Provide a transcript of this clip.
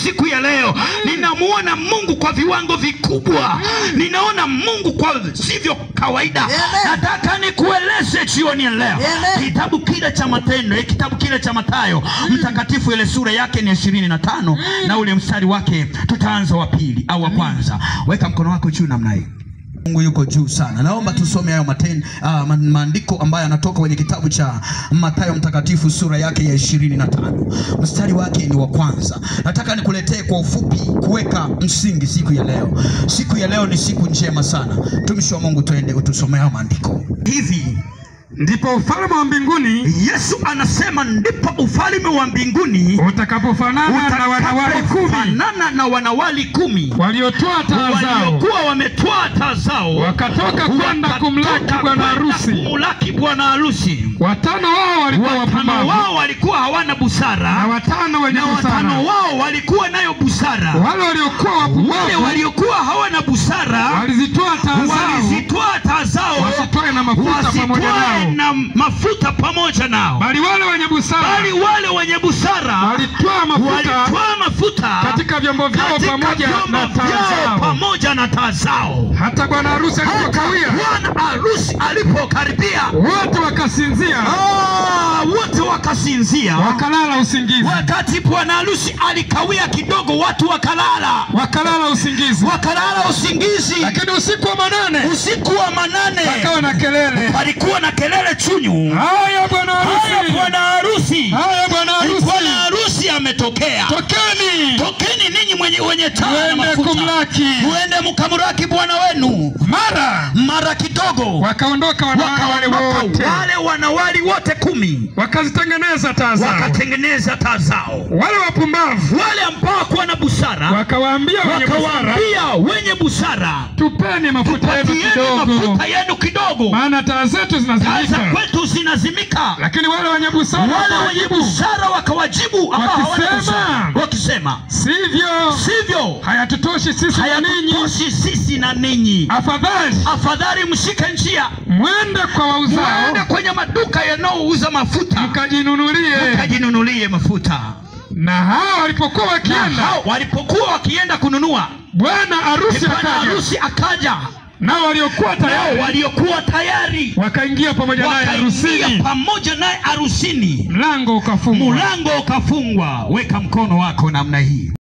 Siku ya leo ninamuona Mungu kwa viwango vikubwa. Ninaona Mungu kwa sivyo kawaida. Nataka nikueleze jioni ya leo. Kitabu kile cha Matendo, kitabu kile cha Mathayo Mtakatifu, ile sura yake ni 25 na ule mstari wake tutaanza wa pili au wa kwanza. Weka mkono wako juu namna hii. Mungu yuko juu sana. Naomba tusome hayo maandiko ambayo yanatoka kwenye kitabu cha Mathayo Mtakatifu sura yake ya 25. Mstari wake ni wa kwanza. Nataka nikuletee kwa ufupi kuweka msingi siku ya leo. Siku ya leo ni siku njema sana. Mtumishi wa Mungu, twende utusomee hayo maandiko. Hivi ndipo ufalme wa mbinguni, Yesu anasema ndipo ufalme wa mbinguni utakapofanana na wanawali kumi, fanana na wanawali kumi waliotoa taa zao, waliokuwa wametoa taa zao, wakatoka kwenda kumlaki bwana harusi. Kumlaki bwana harusi. Watano wao walikuwa wapumbavu, wao walikuwa hawana busara, na watano wenye busara, watano wao walikuwa nayo busara. Wale waliokuwa wapumbavu, wale waliokuwa hawana busara, walizitoa taa zao, walizitoa taa zao, wasitoe na mafuta pamoja nao, na mafuta pamoja nao. Bali wale wenye busara, bali wale wenye busara walitoa mafuta, walitoa mafuta katika vyombo vyao pamoja na taa zao, pamoja na taa zao. Hata bwana harusi alipokawia, bwana harusi alipokaribia, wote wakasinzia. Wote wakasinzia, wakalala usingizi. Wakati bwana harusi alikawia kidogo, watu wakalala, wakalala usingizi, wakalala usingizi. Lakini usiku wa manane, usiku wa manane pakawa na kelele, palikuwa na kelele chunyu. Haya bwana harusi, haya bwana harusi, haya bwana harusi, bwana harusi ametokea. Tokeni, tokeni ninyi wenye taa na mafuta, kumlaki, muende mkamlaki bwana wenu. Mara kidogo wakaondoka wanawali wote, wale wanawali wote kumi, wakazitengeneza taa zao, wakatengeneza taa zao. Wale wapumbavu, wale ambao hawakuwa na busara, wakawaambia wenye busara, wakawaambia wenye busara, tupeni mafuta yenu kidogo, mafuta yenu kidogo, maana taa zetu zinazimika, taa kwetu zinazimika. Lakini wale wenye busara, wale wenye busara wakawajibu, ambao hawana busara, wakisema sivyo, sivyo, hayatutoshi sisi na ninyi, hayatutoshi sisi na ninyi. Afadhali, afadhali mshike njia, mwende kwa wauzao, mwende kwenye maduka yanayouza mafuta, mkajinunulie, mkajinunulie mafuta. Na hao walipokuwa wakienda, hao walipokuwa wakienda kununua, bwana harusi akaja, harusi akaja. Nao waliokuwa tayari, waliokuwa tayari wakaingia pamoja naye harusini, pamoja naye harusini. Mlango ukafungwa, mlango ukafungwa. Weka mkono wako namna hii.